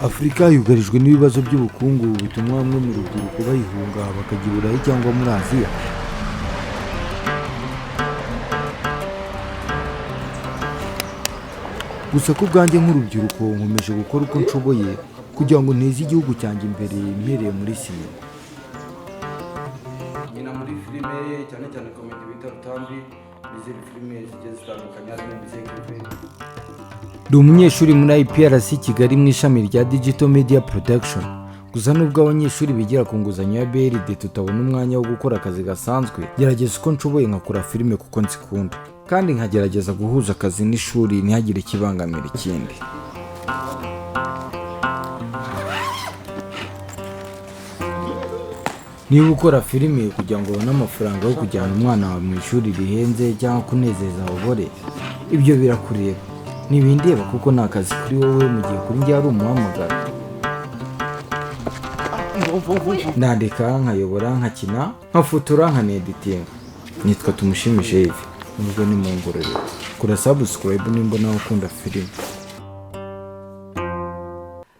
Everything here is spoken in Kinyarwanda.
Afurika yugarijwe n'ibibazo by'ubukungu bituma bamwe mu rubyiruko bayihunga bakajya i Burayi cyangwa muri Aziya. Gusa ku bwanjye nk'urubyiruko, nkomeje gukora uko nshoboye kugira ngo nteze igihugu cyanjye imbere, mpereye muri sinema. Nkina muri filime, cyane cyane comedy bita Rutambi, n'izindi filime zigiye zitandukanye, harimo Mizeke. Ndi umunyeshuri muri IPRC Kigali mu ishami rya Digital Media Production. Gusa nubwo abanyeshuri bigira ku nguzanyo ya BRD tutabona umwanya wo gukora akazi gasanzwe, gerageza uko nshoboye nkakora filime kuko nzikunda, kandi nkagerageza guhuza akazi n'ishuri, ntihagire ikibangamira ikindi. Niba ukora filime kugira ngo ubone amafaranga yo kujyana umwana wawe mu ishuri rihenze cyangwa kunezeza abagore, ibyo birakureba, ntibindeba, kuko ni akazi kuri wowe, mu gihe kuri njye ari umuhamagaro. Nandika, nkayobora, nkakina, nkafotora, nkaneditinga. Nitwa Tumushimishe Yves, nubwo ni mu Ngororero. Kora subscribe nimba nawe ukunda filime.